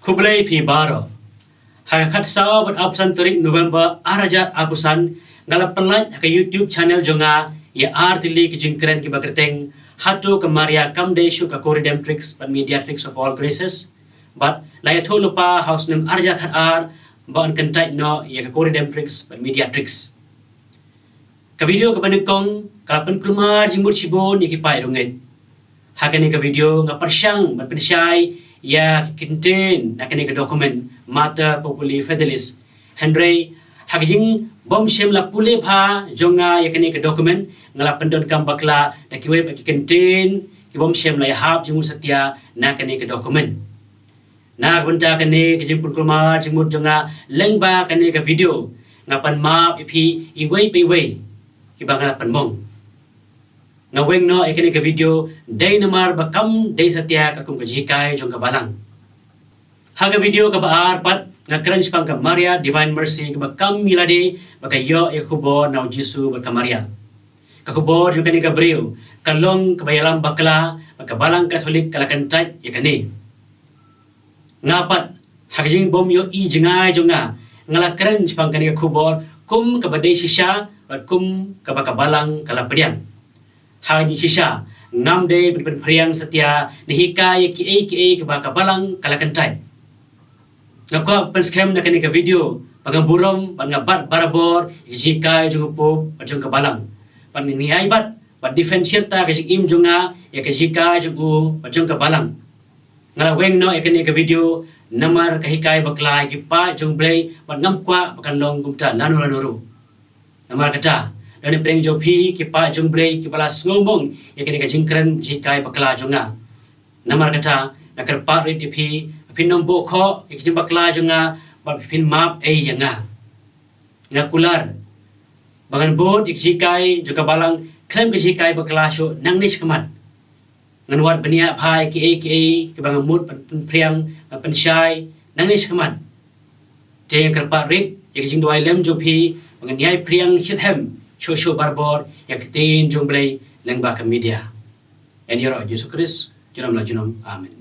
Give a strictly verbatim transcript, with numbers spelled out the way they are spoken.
Khublei phi baroh. Ha ka khatsaw bad arphew san tarik November arhajar arphew san, nga la pynlait ha ka YouTube channel jong nga ïa artylli ki jingkren kiba kyrteng, Hato ka Maria kam dei shuh ka co-redemptrix bad mediatrix of all graces? Bad la ïathuh lypa ha u snem arhajar khatar ba yn kyntait noh ïa ka co-redemptrix bad mediatrix. Ka video kaba nyngkong ka la pynkulmar jingmut shibun ïa ki paid rangeit. Ha kane ka video nga pyrshang ban pynshai ïa ki kyntien na kane ka document Mater Populi Fidelis. Hynrei ha ka jingbym shym la pule bha jong nga ïa kane ka document, nga la pyndonkam bakla da kiwei pat ki kyntien kibym shym la ïahap jingmut satia na kane ka document. Na ka bynta kane ka jingpynkulmar jingmut jong nga lyngba kane ka video, nga pan map ïa phi iwei pa iwei kiba nga la pynmong. Nga weng noh ïa kane ka video dei namar ba kam dei satia ka kum ka jinghikai jong ka balang. Ha ka video kaba ar pat nga kren shaphang ka Maria Divine Mercy kaba kam ïalade bad ka ïoh ïa ka khubor na u Jisu bad ka Maria. Ka khubor jong kane ka briew ka long kaba ïalam bakla bad ka balang Katholik ka la kyntait ïa kane. Nga pat ha ka jingbym ïohi jngai jong nga, nga la kren shaphang kane ka khubor kum kaba dei shisha bad kum kaba ka balang ka la pdiang. Ha ka jingshisha ngam dei ban pynphriang satia ne hikai ïa kiei kiei kaba ka balang ka la kyntait. Nga kwah pynskhem na kane ka video ba nga burom bad nga bat barabor ïa ka jinghikai jong u Pope bad jong ka balang. Bad nga ïai bat bad defend shirta ka jingim jong nga ïa ka jinghikai jong u bad jong ka balang. Nga la weng noh ïa kane ka video namar ka hikai bakla ïa ki paid jong Blei bad ngam kwah ba kan long kumta lano lano ruh. Namar kata, da ne pyrshang jong phi ki paid jong Blei kiba la sngewmong ïa kane ka jingkren jinghikai bakla jong nga. Namar kata, nga kyrpad rit ïa phi, phin nym buh khoh ïa ki jingbakla jong nga bad phin map ei ïa nga. Nga kular ba ngan bud ïa ki jinghikai jong ka balang khlem ka jinghikai bakla shuh nangne shakhmat. Ngan wad bniah bha ïa kiei kiei kiba nga mut ban pynphriang ban pynshai nangne shakhmat. Te nga kyrpad rit ïa ka jingduwai lem jong phi ba ngan ïai phriang shitrhem shuh shuh barabor ïa ka ktien jong Blei lyngba ka media. Ïa ïaroh Jisu Khrist junom la junom. Amen.